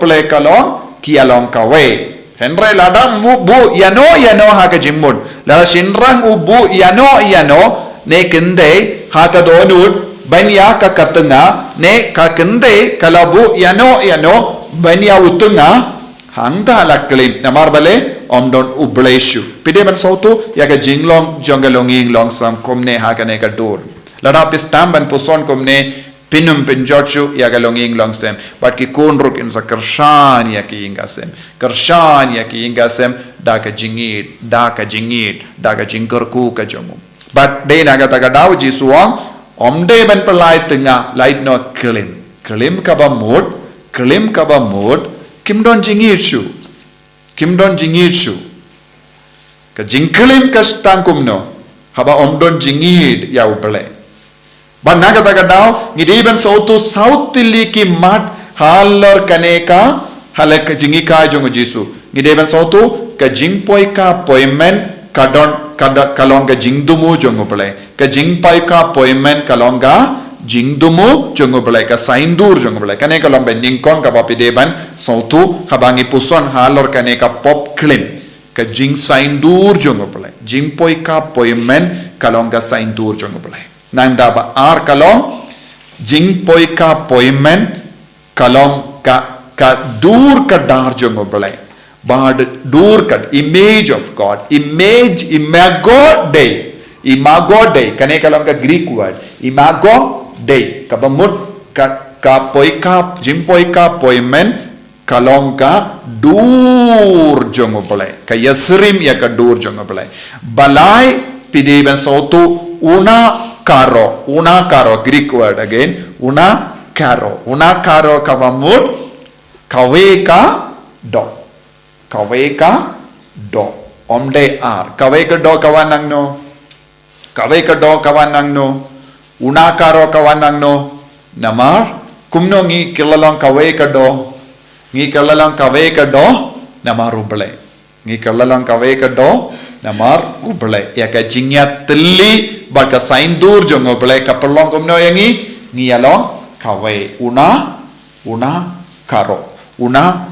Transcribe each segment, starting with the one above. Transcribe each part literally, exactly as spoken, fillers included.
Blei ka long, ki ïa long kawei. Hynrei lada u buh ïano ïano ha ka jingmut, lada shynrang u buh ïano ïano, ne kynthei ha ka dohnud, ban ïa ka ka tnga, ne ka kynthei ka la buh ïano ïano ban ïa u tnga, hangta la klim, namar balei? Ym don U Blei shuh. Phi dei ban sngewthuh ïa ka jinglong jong ka longïing longsem kumne ha kane ka dur. Lada phi sdang ban puson kumne, phin ym pynjot shuh ïa ka longïing longsem. Bad ki khun ruh kin sa kyrshan ïa ki ïing ki sem. Kyrshan ïa ki ïing ki sem da ka jingïeit, da ka jingïeit, da ka jingkyrkhu ka jong u. Bad dei na kata ka daw Jisu u ong, ym dei ban pynlait tnga, lait noh klim. Klim kaba mut, klim kaba mut, kim don jingïeit shuh. Kim don jingïeit shuh. Ka jingklim ka sdang kumno, haba ym don jingïeit ïa U Blei? Bad na kata ka daw ngi dei ban sngewthuh saw tylli ki mat halor kane ka, halor ka jingïeit ka jong u Jisu. Ngi dei ban sngewthuh ka jingpoi ka poimen ka don, ka da-, ka long ka jingthmu jong U Blei. Ka jingpoi ka poimen ka long ka jingthmu jong U Blei, ka saindur jong U Blei. Kane ka long ba nyngkong kaba phi dei ban sngewthuh haba ngi puson halor kane ka pop klim. Ka jingsaindur jong U Blei. Jingpoi ka poimen ka long ka saindur jong U Blei. Nangta ba ar ka long, jingpoi ka poimen ka long ka, ka dur ka dar jong U Blei. Bad dur ka, image of God, image, imago Dei, imago Dei, kane ka long ka Greek word, imago Dei, kaba mut ka, ka poi ka, jingpoi ka poimen ka long ka dur jong U Blei, ka ïasyriem ïa ka dur jong U Blei. Balei? Phi dei ban sngewthuh, una karo, una karo, Greek word again, una karo, una karo kaba mut kawei ka doh. Kawei ka doh. Ym dei ar. Kawei ka doh ka wan nangno? Kawei ka doh ka wan nangno? Una karo ka wan nangno? Namar kumno ngi kylla long kawei ka doh? Ngi kylla long kawei ka doh namar U Blei. Ngi kylla long kawei ka doh namar U Blei. Ïa ka jingïatylli bad ka saindur jong U Blei ka pynlong kumno ïa ngi? Ngi ïa long kawei. Una, una karo. Una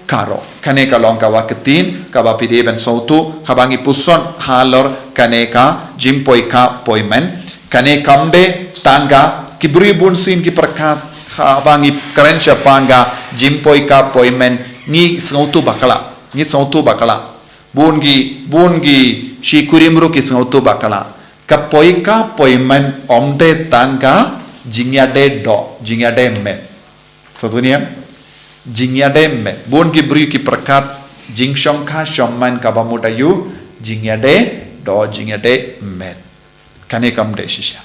karo. Kane ka long kaba ktien kaba phi dei ban sngewthuh haba ngi puson halor kane ka jingpoi ka poimen. Kane kam dei tang ka, ki briew bunsien ki pyrkhat haba ngi kren shaphang ka jingpoi ka poimen, ngi sngewthuh bakla. Ngi sngewthuh bakla. Bun ki, bun ki shi kurim ruh ki sngewthuh bakla. Ka poi ka poimen ym dei tang ka jingïadei doh, jingïadei met. Sngewthuh ne em? Jingïadei met. Bun ki briew ki pyrkhat jingshongkha shongman kaba mut aïu? Jingïadei doh, jingïadei met. Kane kam dei shisha.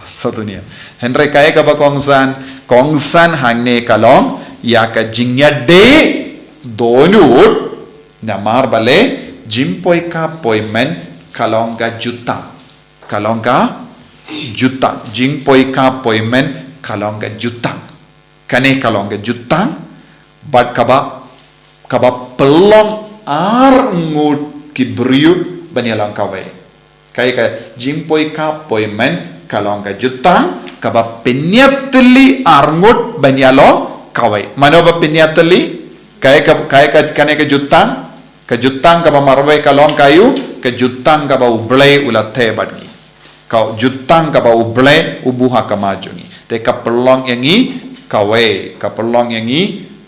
Sngewthuh ne em? Hynrei kaei kaba kongsan, kongsan hangne ka long ïa ka jingïadei dohnud, namar balei? Jingpoi ka poimen ka long ka jutang. Ka long ka jutang. Jingpoi ka poimen ka long ka jutang. Kane ka long ka jutang, bad kaba, kaba pynlong arngut ki briew ban ïa long kawei. Kaei ka jingpoi ka poimen ka long ka jutang, kaba pynïatylli arngut ban ïa long kawei. Mano ba pynïatylli? Kaei ka, kaei ka, kane ka jutang? Ka jutang kaba marwei ka long ka aïu? Ka jutang kaba U Blei u la theh bad ngi. Ka jutang kaba U Blei u buh ha khmat jong ngi. Te ka pynlong ïa ngi kawei, ka pynlong ïa ngi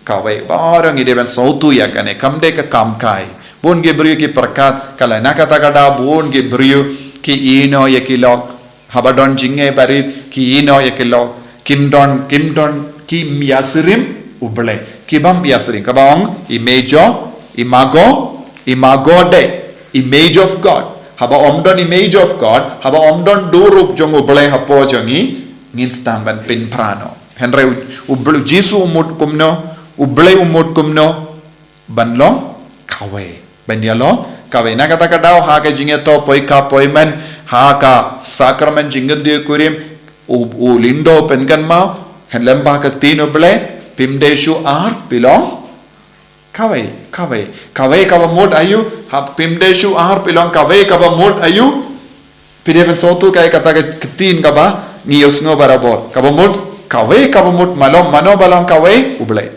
kawei. Baroh ngi dei ban sngewthuh ïa kane, kam dei ka kam kai. Bun ki briew ki pyrkhat, ka la na kata ka daw bun ki briew ki ïehnoh ïa ki lok. Haba don jingeh barit ki ïehnoh ïa ki lok. Kim don, kim don, kim ïasyriem U Blei. Ki bym ïasyriem. Kaba ong image, imago, imago Dei. Image of God. Haba ym don image of God, haba ym don dur rup jong U Blei hapoh jong ngi, ngin sdang ban pynphra noh. Hynrei U, U Blei, Jisu u mut kumno, U Blei u mut kumno, ban long kawei. Ban ïa long kawei. Na kata ka daw ha ka jingïathuh poi ka poimen, ha ka sakramen jingkynduh kurim, u, u lyngdoh pynkynmaw, kan lem bad ka ktien U Blei, phim dei shuh ar, phi long kawei, kawei. Kawei kaba mut aïu? Ha, phim dei shuh ar, phi long kawei kaba mut aïu? Phi dei ban sngewthuh kaei kata ka ktien kaba ngi ïohsngew barabor. Kaba mut kawei, kaba mut mano, mano ba long kawei? U Blei.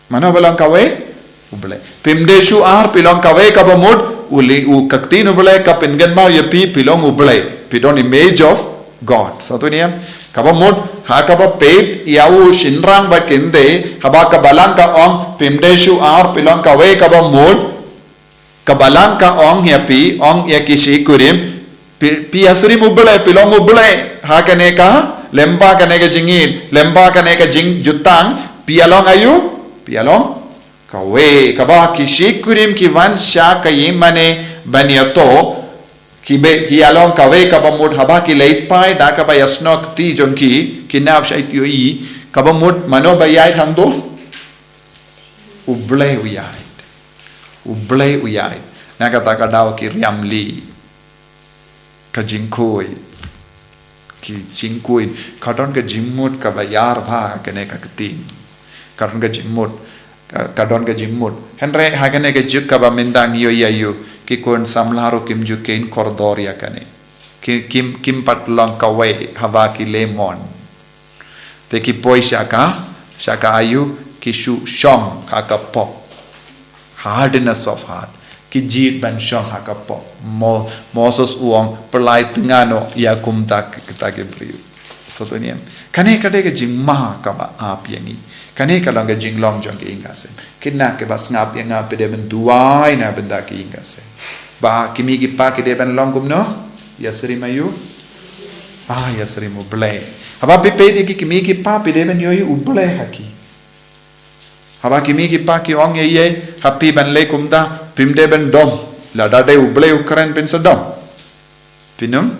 Mano ba long kawei? U Blei. Phim dei shuh ar, phi long kawei kaba mut, u li, u ka ktien u Blei ka pynkynmaw ïa phi, phi long u Blei. Phi don image of God. Sa tu niam. Kaba mut, ha kaba peit, ïa u shynrang bad kynthei, haba ka balang ka ong, phim dei shuh ar, phi long kawei kaba mut, ka balang ka ong ïa phi, ong ïa ki shi kurim, phi, phi ïasyriem u Blei, phi long u Blei, ha kane ka, lyngba kane ka jingïeit, lyngba kane ka jingjutang, phi ïa long aïu, phi ïa long kawei, kaba ki shi kurim ki wan sha ka ïing mane ban ïathuh, ki ba, ki ïa long kawei kaba mut haba ki leit phai, da kaba ïasnoh kti jong ki, ki nap shait ïohi, kaba mut mano ba ïaid hangto? U Blei u ïaid. U Blei u ïaid. Na kata ka daw ki riam li. Ka jingkhuid. Ki jingkhuid. Ka don ka jingmut kaba ïar bha kane ka ktien. Ka don ka jingmut. Ka, ka don ka jingmut. Hynrei ha kane ka juk kaba mynta ngi ïohi ïa u. Ki khun samla ruh kim ju kheiñ kordor ïa kane. Ki, kim, kim pat long kawei haba ki leh mon. Te ki poi sha ka, sha ka aïu, ki shu shong ha ka pop. Hardness of heart. Ki jied ban shong ha ka pop. Mo-, Moses u ong, pyllait tnga noh ïa kumta ki, kita ki briew. Sa tu niam. Kane ka dei ka jingma kaba ap ïa ngi. Kane ka long ka jinglong jong ki ïing ka sem. Kine kiba sngap ïa nga phi dei ban duwai na bynta ki ïing ka sem. Ba ki mei ki pa ki dei ban long kumno? Ïasyriem aïu? Ah, ïasyriem u Blei. Haba phi peit ïa ki, ki mei ki pa phi dei ban ïohi u Blei ha ki. Haba ki mei ki pa ki ong ïa i, ha phi ban leh kumta, phim dei ban dom. Lada dei u Blei u kren phin sa dom. Phin ym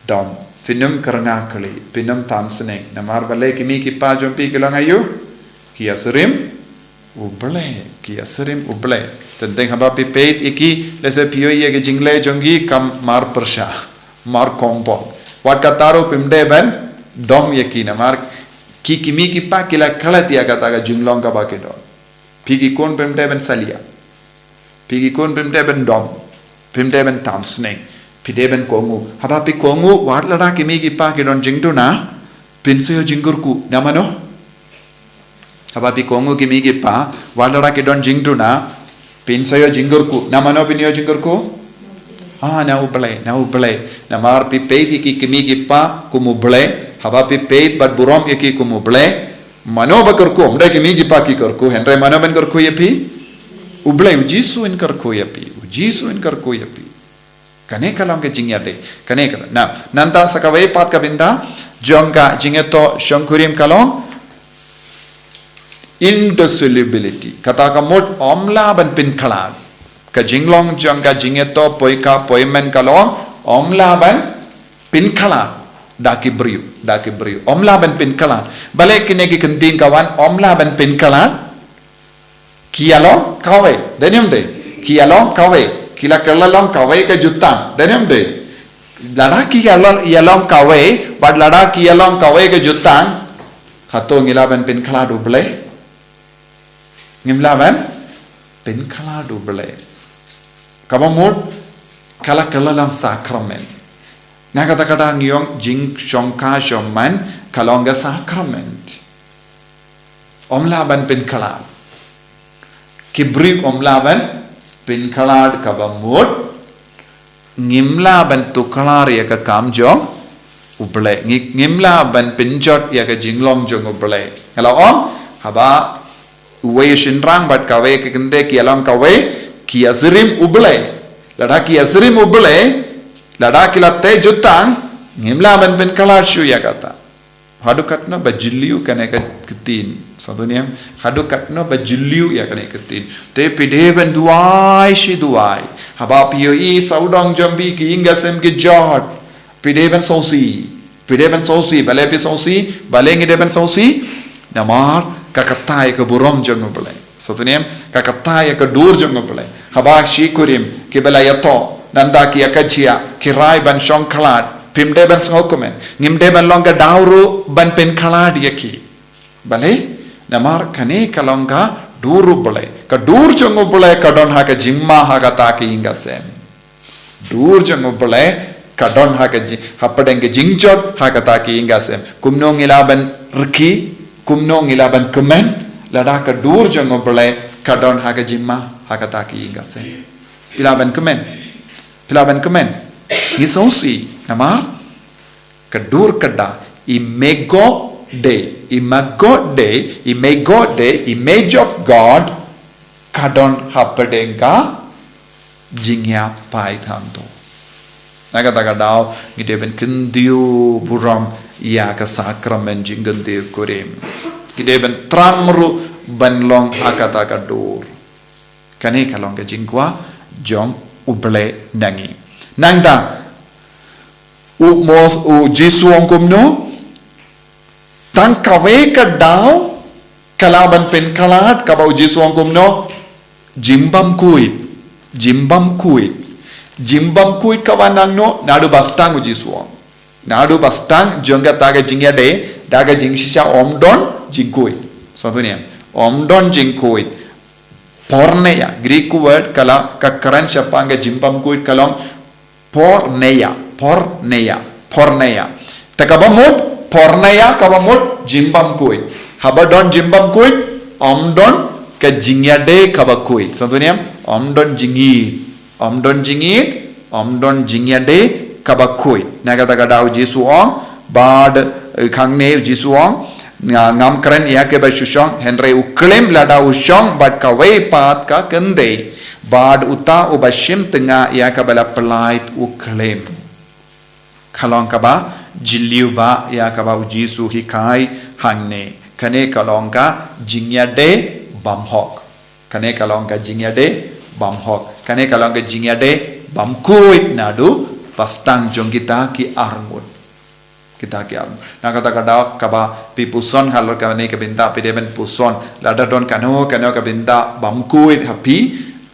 dom, phin ym kyrngah kli, phin ym tham sneng. Namar balei ki mei ki pa jong phi ki long aïu? Ki ïasyriem u Blei, ki ïasyriem u Blei. Teng teng haba phi peit ïa ki, lehse phi ïohi ïa ki jingleh jong ki kam mar pyrshah, mar kongpong. Wat kata ruh phim dei ban dom ïa ki namar ki, ki mei ki pa ki la klet ïa kata ka jinglong kaba ki don. Phi ki khun phim dei ban salia. Phi ki khun phim dei ban dom. Phim dei ban tham sneng. Phi dei ban kohnguh. Haba phi kohnguh, wat lada ki mei ki pa ki don jingduna, phin sa ïoh jingkyrkhu. Na mano? Haba phi kohnguh ki mei ki pa, wat lada ki don jingduna, phin sa ïoh jingkyrkhu. Na mano phin ïoh jingkyrkhu? Ah, na u Blei, na u Blei. Namar phi peit ïa ki, ki mei ki pa kum u Blei, haba phi peit bad burom ïa ki kum u Blei, mano ba kyrkhu, ym dei ki mei ki pa ki kyrkhu, hynrei mano ban kyrkhu ïa phi? U Blei, u Jisu un kyrkhu ïa phi, u Jisu un kyrkhu ïa phi. Kane ka long ka jingïadei, kane ka long. Na, nangta sa kawei pat ka bynta jong ka jingïathuh shongkurim ka long indissolubility. Kata ka mut ym lah ban pynkhlad. Ka jinglong jong ka jingïathuh poi ka poi men ka long ym lah ban pynkhlad da ki briew, da ki briew. Ym lah ban pynkhlad. Balei kine ki kyntien ka wan ym lah ban pynkhlad? Ki ïa long kawei, dei ne ym dei? Ki ïa long kawei, ki la kylla long kawei ka jutang, dei ne ym dei? Lada ki ïa long, ïa long kawei, bad lada ki ïa long kawei ka jutang, hato ngi lah ban pynkhlad u Blei? Ngim lah ban pynkhlad u Blei. Kaba mut, ka la kylla long sakramen. Na kata ka daw ngi ong jingshongkha shongman ka long ka sakramen. Ym lah ban pynkhlad. Ki briew ym lah ban pynkhlad kaba mut. Ngim lah ban tuklar ïa ka kam jong u Blei. Ngi, ngim lah ban pynjot ïa ka jinglong jong u Blei. Nga la ong, haba uwei u shynrang bad kawei ka kynthei ki ïa long kawei, ki ïasyriem u Blei. Lada ki ïasyriem u Blei, lada ki la tei jutang, ngim lah ban pynkhlad shuh ïa kata. Haduh katno ba jylliew kane ka ktien. Sa tu niam, haduh katno ba jylliew ïa kane ka ktien. Te phi dei ban duwai shi duwai. Haba phi ïohi sawdong jong phi ki ïing ka sem ki jot. Phi dei ban sngewsih. Phi dei ban sngewsih. Balei phi sngewsih? Balei ngi dei ban sngewsih? Namar ka kata ïa ka burom jong u Blei. Sa tu niam, ka kata ïa ka dur jong u Blei. Haba shi kurim, kiba la ïathuh, nangta ki ïa ka jia, ki rai ban shongkhlad, phim dei ban sngewkmen, ngim dei ban long ka daw ruh ban pynkhlad ïa ki. Balei, namar kane ka long ka dur u Blei. Ka dur jong u Blei ka don ha ka jingma ha kata ka ïing ka sem. Dur jong u Blei ka don ha ka ji-, hapdeng ka jingjot ha kata ka ïing ka sem. Kumno ngi lah ban rkhie, kumno ngi lah ban kmen, Lada ka dur jong U Blei ka don ha ka jingma, ha kata ka ïing ka sem. Phi lah ban kmen. Phi lah ban kmen. Ngi sngewsih, namar ka dur ka da, imago Dei, imago Dei, imago Dei, image of God, ka don hapdeng ka jingïapait hangto. Na kata ka daw, ngi dei ban kyntiew burom ïa ka sakramen jingkyntiew kurim. Ngi dei ban trang ruh ban long ha kata ka dur. Kane ka long ka jingkwah jong U Blei na ngi. Nangta, u Mos, u Jisu u ong kumno, tang kawei ka daw, ka lah ban pynkhlad, kaba u Jisu u ong kumno, jingbymkhuid, jingbymkhuid, jingbymkhuid kaba nangno, naduh ba sdang u Jisu u ong. Naduh ba sdang jong kata ka jingïadei, da ka jingshisha ym don jingkhuid. Sa tu niam, ym don jingkhuid. Porneia, Greek word ka la, ka kren shaphang ka jingbymkhuid ka long porneia, porneia, porneia. Te kaba mut, porneia kaba mut jingbymkhuid. Haba don jingbymkhuid, ym don ka jingïadei kaba khuid. Sa tu niam, ym don jingïeid, ym don jingïeid, ym don jingïadei kaba khuid. Na kata ka daw u Jisu u ong, bad, eh, hangne u Jisu u ong, nga, ngam kren ïa kaba shu shong, hynrei u klim lada u shong bad kawei pat ka kynthei, bad uta uba shim tnga ïa kaba la pyllait u klim. Ka long kaba jylliew bha ïa kaba u Jisu u hikai hangne. Kane ka long ka jingïadei bymhok. Kane ka long ka jingïadei bymhok. Kane ka long ka jingïadei bymkhuid naduh ba sdang jong kita ki arngut. Kita ki arngut. Na kata ka daw kaba phi puson halor kane ka bynta, phi dei ban puson. Lada don kano kano ka bynta bymkhuid ha phi,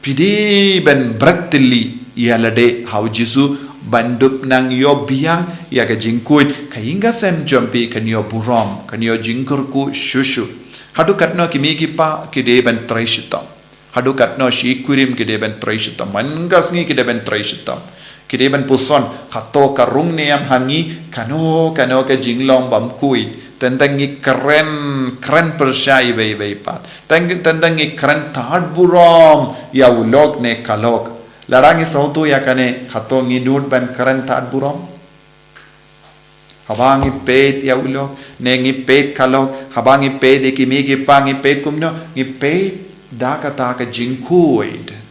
phi dei ban bret tylli ïa lade ha u Jisu ban dup nang ïoh biang ïa ka jingkhuid, ka ïing ka sem jong phi kan ïoh burom, kan ïoh jingkyrkhu shuh shuh. Haduh katno ki mei ki pa ki dei ban trei shitom. Haduh katno shi kurim ki dei ban trei shitom. Man ka sngi ki dei ban trei shitom. Ki dei ban puson, hato ka rung niam ha ngi, kano kano ka jinglong bymkhuid. Teng teng ngi kren, kren pyrshah iwei iwei pat. Teng, teng teng ngi kren tad burom ïa u lok ne ka lok. Lada ngi sngewthuh ïa kane, hato ngi nud ban kren tad burom? Haba ngi peit ïa u lok, ne ngi peit ka lok, haba ngi peit ïa ki mei ki pa, ngi peit kumno, ngi peit da kata ka jingkhuid.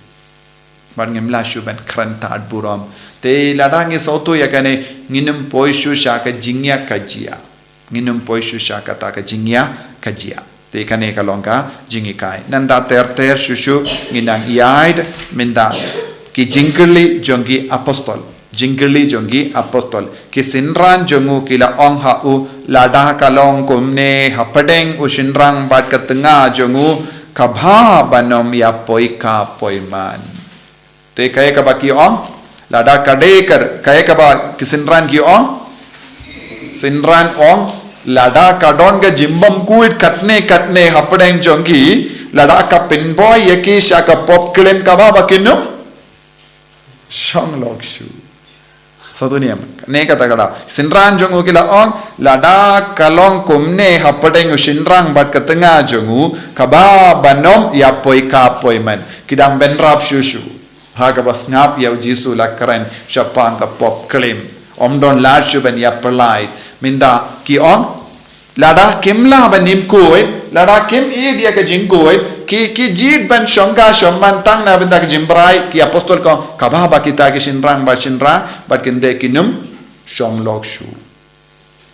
Bad ngim lah shuh ban kren tad burom. Te lada ngi sngewthuh ïa kane, ngin ym poi shuh sha ka jingïakajia. Ngin ym poi shuh sha kata ka jingïakajia. Te kane ka long ka jinghikai. Nangta ter ter shuh shuh ngin nang ïaid mynta ki jingkylli jong ki apostol. Jingkylli jong ki apostol. Ki synran jong u ki la ong ha u, lada ka long kumne hapdeng u shynrang bad ka tnga jong u, ka bha ban ym ïa poi ka poi man. Te kaei kaba ki ong, lada ka dei ka, kaei kaba ki synran ki ong, synran ong, lada ka don ka jingbymkhuid katne katne hapdeng jong ki, lada ka pynboi ïa ki sha ka pop klim, ka bha ba kin ym shong lok shuh. Sa tu niam, ne kata ka daw. Synran jong u ki la ong, lada ka long kumne hapdeng u shynrang bad ka tnga jong u, ka bha ban ym ïa poi ka poi man. Ki dang bynrap shuh shuh. Ha kaba sngap ïa u Jisu la kren shaphang ka pop klim. Ym don lad shuh ban ïa pyllait. Mynta ki ong, lada kim lah ban im khuid, lada kim ïeit ïa ka jingkhuid, ki, ki jied ban shongkha shongman tang na bynta ka jingbrai, ki apostol ki ong, ka bha ba kita ki shynrang bad shynrang bad kynthei kin ym shong lok shuh.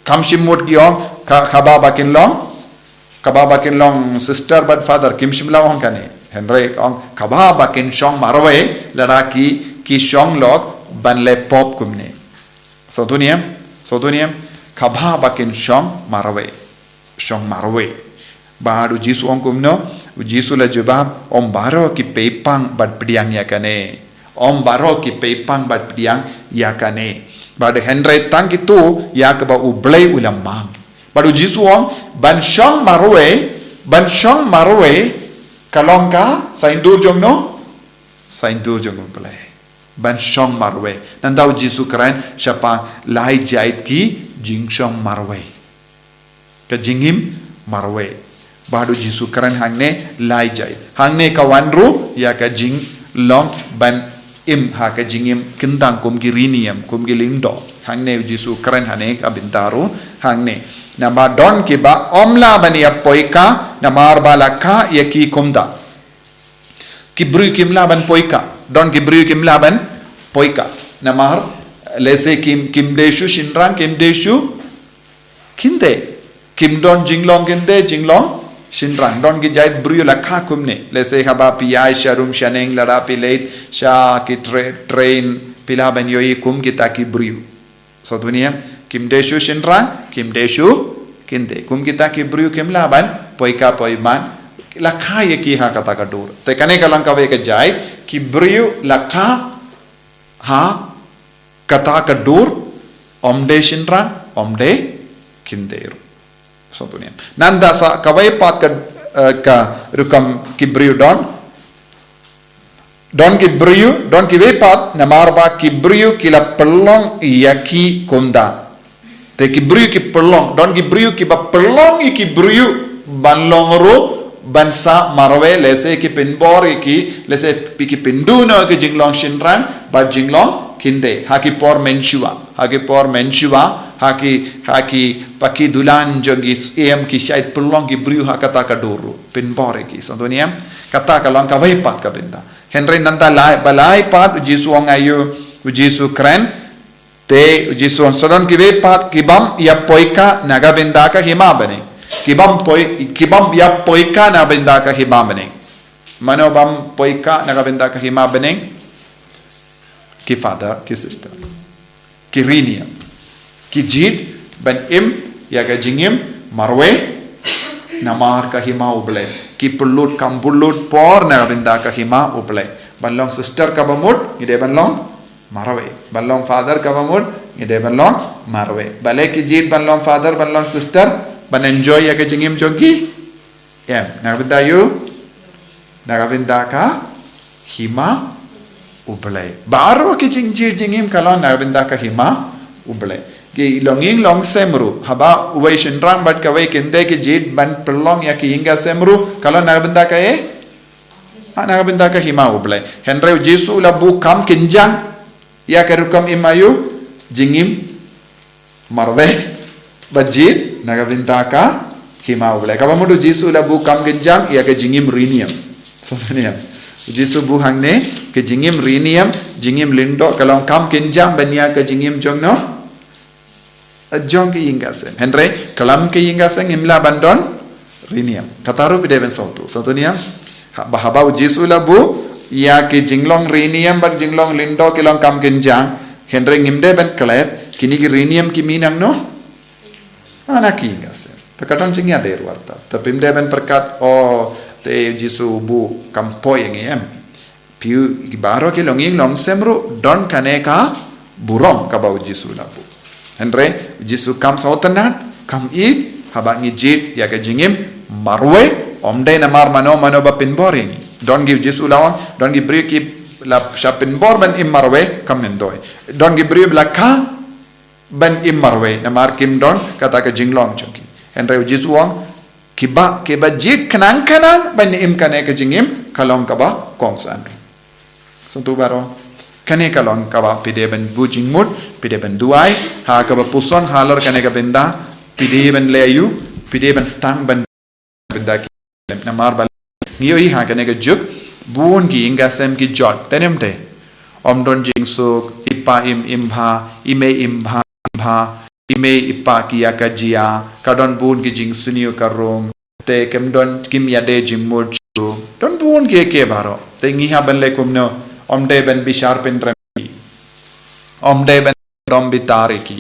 Kam shym mut ki ong, ka, ka bha ba kin long, ka bha ba kin long sister bad father, kim shym la ong kane. Hynrei ong, ka bha ba kin shong marwei, lada ki, ki shong lok ban leh pop kumne. Sa tu niam, sa tu niam, ka bha ba kin shong marwei. Shong marwei. Bad u Jisu ong kumno, u Jisu la jubab, ym baroh ki pei pang bad pdiang ïa kane. Ym baroh ki pei pang bad pdiang ïa kane. Bad hynrei tang kito ïa kaba U Blei u la mang. Bad u Jisu ong, ban shong marwei, ban shong marwei, ka long ka saiñdur jong no, saiñdur jong U Blei. Ban shong marwei. Nangta u Jisu kren shaphang lai jait ki jingshong marwei. Ka jingim marwei. Bad u Jisu kren hangne lai jait. Hangne ka wan ruh ïa ka jinglong ban im ha ka jingim kyndang kum ki riewniam, kum ki lyngdoh. Hangne u Jisu kren hangne ka bynta ruh hangne. Namar don kiba ym lah ban ïa poikha, namar ba la kha ïa ki kumta. Ki briew kim lah ban poikha. Don ki briew kim lah ban poikha. Namar lehse kim, kim dei shu shynrang, kim dei shu khyndiat. Kim don jinglong khyndiat, jinglong shynrang. Don ki jait briew la kha kumne. Lehse haba phi ïaid sha rum shaneng lada phi leit sha ki tra-, train, phi lah ban ïohi kum kita ki briew. Sngewthuh ne em, kim dei shu shynrang, kim dei shu khyndiat. Kum kita ki briew kim lah ban poikha poiman. La kha ïa ki ha kata ka dur. Te kane ka long kawei ka jait, ki briew la kha ha kata ka dur, ym dei shynrang, ym dei khyndiat ruh. Sngewthuh ne em. Nangta sa kawei pat ka, eh, ka rukom ki briew don. Don ki briew, don kiwei pat, namar ba ki briew ki la pynlong ïa ki kumta. Te ki briew ki pynlong, don ki briew kiba pynlong ïa ki briew ban long ruh, ban sah marwei, lehse ki pynbor ïa ki, lehse phi ki pynduh noh ïa ki jinglong shynrang, bad jinglong khyndiat. Ha ki por mynshuwa, ha ki por mynshuwa, ha ki, ha ki, ba ki dulan jong ki syiem ki shait pynlong ki briew ha kata ka dur ruh. Pynbor ïa ki, sngewthuh ne em, kata ka long kawei pat ka bynta. Hynrei nangta lai, ba lai pat u Jisu ong aïu, u Jisu kren, te u Jisu ong sa don kiwei pat ki bym ïa poikha na ka bynta ka hima bneng. Ki bym poi, ki bym ïa poikha na bynta ka hima bneng. Mano bym poikha na ka bynta ka hima bneng? Ki father, ki sister. Ki riewniam. Ki jied ban im ïa ka jingim marwei namar ka hima U Blei. Ki pynlut kam pynlut por na ka bynta ka hima U Blei. Ban long sister kaba mut, ngi dei ban long marwei. Ban long father kaba mut, ngi dei ban long marwei. Balei ki jied ban long father, ban long sister, ban enjoy ïa ka jingim jong ki? Em, na ka bynta aïu? Na ka bynta ka hima U Blei. Baroh ki jingjia jingim ka long na ka bynta ka hima U Blei. Ki longïing longsem ruh, haba uwei shynrang bad kawei khyndiat ki jied ban pynlong ïa ki ïing ki sem ruh, ka long na ka bynta kaei? Ah, na ka bynta ka hima U Blei. Hynrei u Jisu u la buh kam kynjang ïa ka rukom im aïu? Jingim marwei bad jied na ka bynta ka hima U Blei. Kaba mut u Jisu u la buh kam kynjang ïa ka jingim riewniam. Sngewthuh ne em. U Jisu u buh hangne ka jingim riewniam, jingim lyngdoh ka long kam kynjang ban ïa ka jingim jong no? Jong ki ïing ki sem. Hynrei khlem ki ïing ki sem ngim lah ban don riewniam. Kata ruh phi dei ban sngewthuh. Sngewthuh ne em. Ha, ba haba u Jisu u la buh ïa ki jinglong riewniam bad jinglong lyngdoh ki long kam kynjang. Hynrei ngim dei ban klet, kine ki riewniam ki mih nangno? Ah, na ki ïing ki sem. Te ka don jingïadei ruh artat. Te phim dei ban pyrkhat, oh, te u Jisu u buh kam poi ïa ngi, em. Phi, baroh ki longïing longsem ruh don kane ka burom kaba u Jisu u la buh. Hynrei u Jisu kam sngewtynnat, kam ïeit haba ngi jied ïa ka jingim marwei, ym dei namar mano mano ba pynbor ïa ngi. Don ki, u Jisu u la ong, don ki briew ki la shah pynbor ban im marwei, kam myntoi. Don ki briew ba la kha ban im marwei namar kim don kata ka jinglong jong ki. Hynrei u Jisu u ong, kiba, kiba jied khnang khnang ban im kane ka jingim ka long kaba kongsan. Sngewthuh baroh. Kane ka long kaba phi dei ban buh jingmut, phi dei ban duwai ha kaba puson halor kane ka bynta, phi dei ban leh aïu, phi dei ban sdang ban bynta ki. Namar ba ngi ïohi ha kane ka juk, bun ki ïing ki sem ki jot, te ne em te? Ym don jingsuk, i pa im im bha, i mei im bha, im bha, i mei i pa ki ïa ka jia, ka don bun ki jingsniew ka rung, te kim don, kim ïadei jingmut shuh. Don bun kiei kiei baroh. Te ngi hap ban leh kumno? Ym dei ban bishar pynrem ïa ki. Ym dei ban dom bitar ïa ki.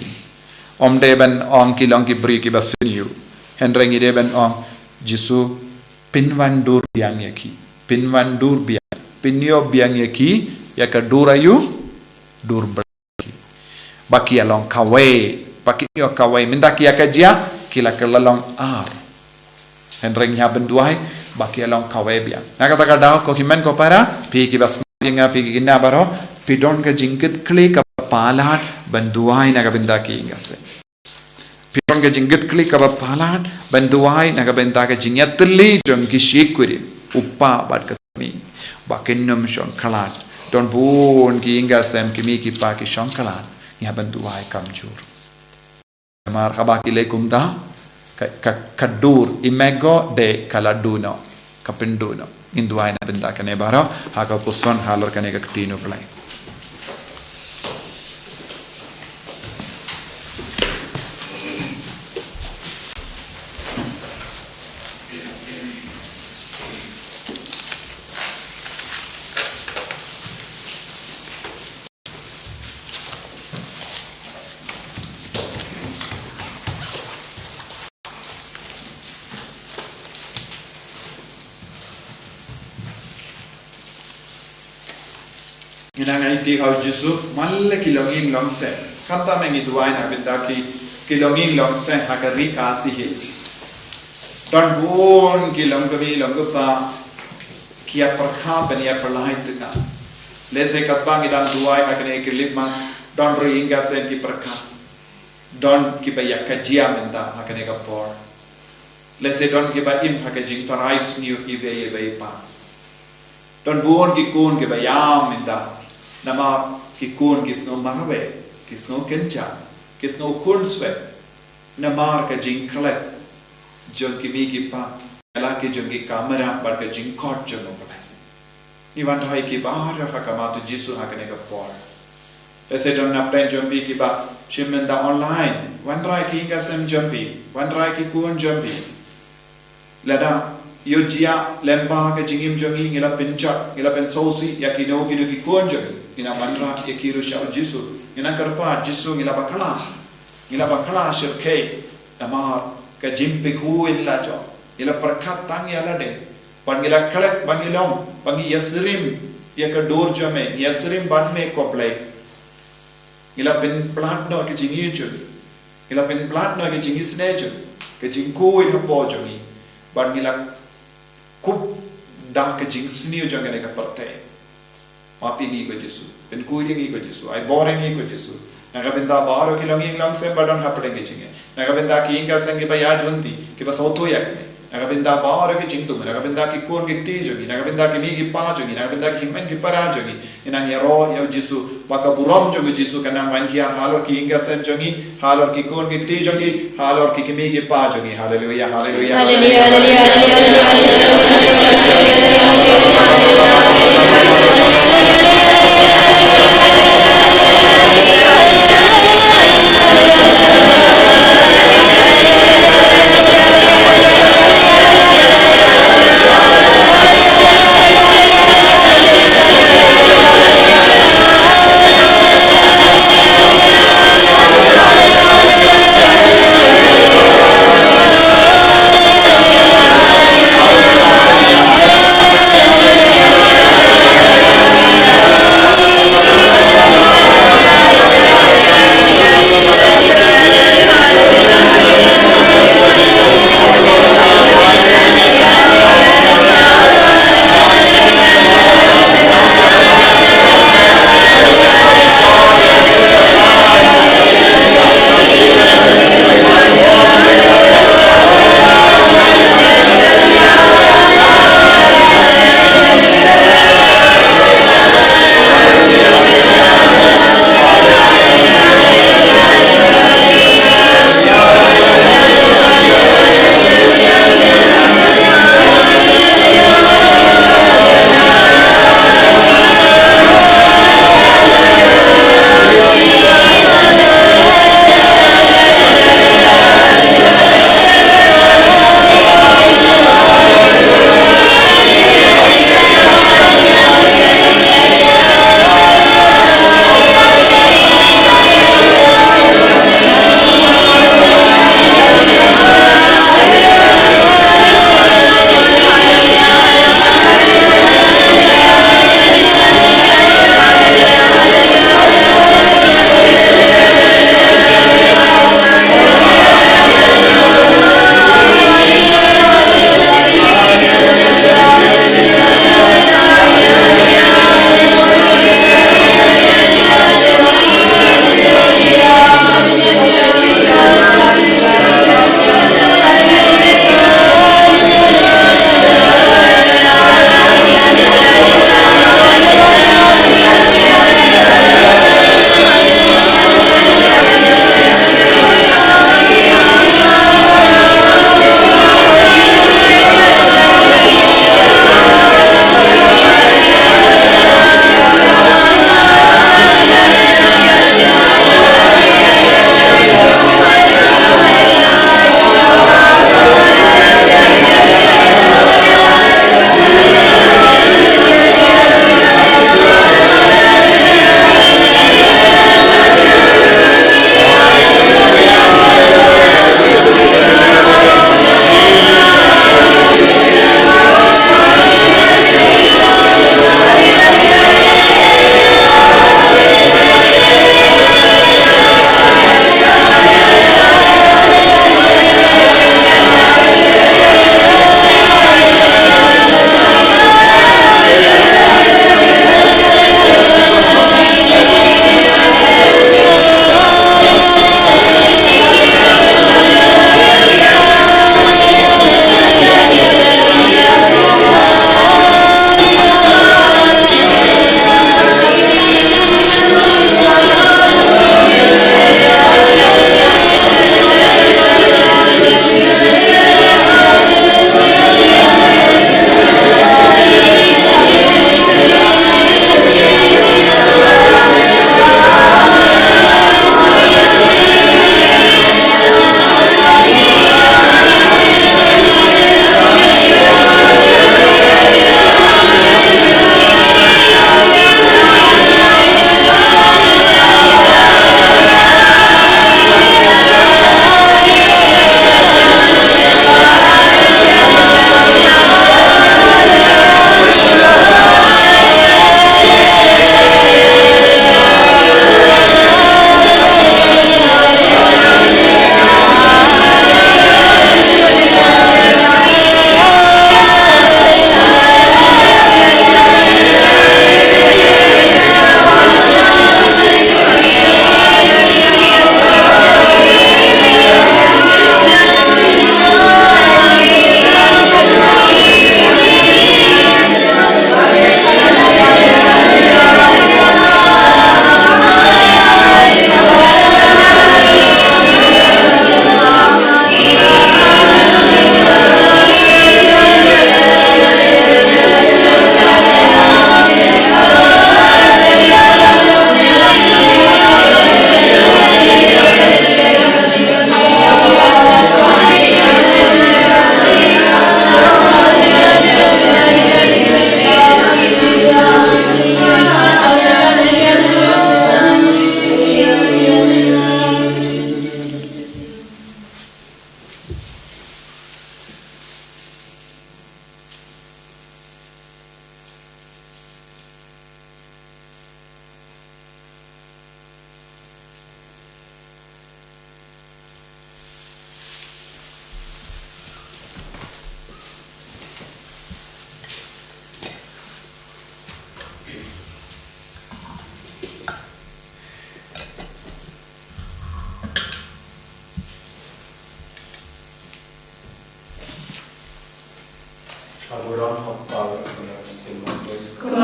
Ym dei ban ong ki long ki briew kiba sniew. Hynrei ngi dei ban ong, Jisu, pynwan dur biang ïa ki. Pynwan dur biang. Pynïoh biang ïa ki ïa ka dur aïu? Dur Blei. Ba ki ïa long kawei, ba ki ïoh kawei. Mynta ki ïa ka jia, ki la kylla long ar. Hynrei ngi hap ban duwai ba ki ïa long kawei biang. Na kata ka daw, ko hynmen ko para, phi kiba sngap ïa nga, phi ki khynnah baroh, phi don ka jingkitkhlieh kaba palat ban duwai na ka bynta ki ïing ki sem. Phi don ka jingkitkhlieh kaba palat ban duwai na ka bynta ka jingïatylli jong ki shakri, u kpa bad ka kmie, ba kin ym shong khlad. Don bun ki ïing ki sem, ki kmie ki kpa ki shong khlad. Ngi hap ban duwai kumjuh. Namar haba ki leh kumta, ka, ka, ka dur i mego de ka la duh noh, ka pynduh noh. Ngin duwai na bynta kane baroh ha ka puson halor kane ka ktien U Blei. Ngi nang ai ti ha U Jisu man la ki longïing longsem. Khamtam ngi duwai na bynta ki, ki longïing longsem ha ka ri Khasi Hills. Don bun ki longkmie longkpa ki ïa pyrkhat ban ïa pynlait tyngeh. Lehse katba ngi dang duwai ha kane ka clip ma, don ruh ïing ki sem ki pyrkhat. Don kiba ïa ka jia mynta ha kane ka por. Lehse don kiba im ha ka jingtharai sniew iwei iwei pat. Don bun ki khun kiba ïam mynta. Namar ki khun ki sngew marwei, ki sngew kynjah, ki sngew khun swet. Namar ka jingkhlad jong ki kmie ki kpa, la ki jong ki kamram bad ka jingkhot jong U Blei. Ngi wanrah ïa ki baroh ha khmat U Jisu ha kane ka por. Lehse don na pdeng jong phi kiba shim mynta online. Wanrah ïa ki ïing ki sem jong phi. Wanrah ïa ki khun jong phi. Lada ïoh jia lem bad ka jingim jong ngi, ngi la pynjot, ngi la pynsngewsih ïa kino kino ki khun jong ngi. Ngi nang wanrah ïa ki ruh sha U Jisu. Ngi nang kyrpad, Jisu, ngi la bakla. Ngi la bakla syrkhei namar ka jingpynhun la jong. Ngi la pyrkhat tang ïa lade. Bad ngi la klet ba ngi long, ba ngi ïasyriem ïa ka dur jong me, ngi ïasyriem bad me ko Blei. Ngi la pynplat noh ka jingïeit jong ngi. Ngi la pynplat noh ka jingisynei jong ngi, ka jingkhuid hapoh jong ngi. Bad ngi la kup da ka jingsniew jong kane ka pyrthei. Map ïa ngi ko Jisu. Pynkhuid ïa ngi ko Jisu. Ai bor ïa ngi ko Jisu. Na ka bynta baroh ki longïing longsem ba don hapdeng ka jingim. Na ka bynta ki ïing ki sem kiba ïaid ryntih, kiba sngewthuh ïa kane. Na ka bynta baroh ki jingthmu, na ka bynta ki khun ki kti jong ngi, na ka bynta ki kmie ki kpa jong ngi, na ka bynta ki hynmen ki para jong ngi. Ngi nang ïaroh ïa U Jisu, ba ka burom jong U Jisu kan nang wan hiar halor ki ïing ki sem jong ngi, halor ki khun ki kti jong ngi, halor ki kmie ki kpa jong ngi. Haleluia, haleluia. Haleluia, haleluia, haleluia, haleluia.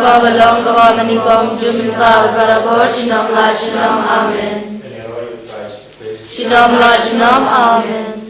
Kaba long, kaba mynnyngkong, jong mynta bad barabor, junom la junom. Amen. Junom la junom. Amen.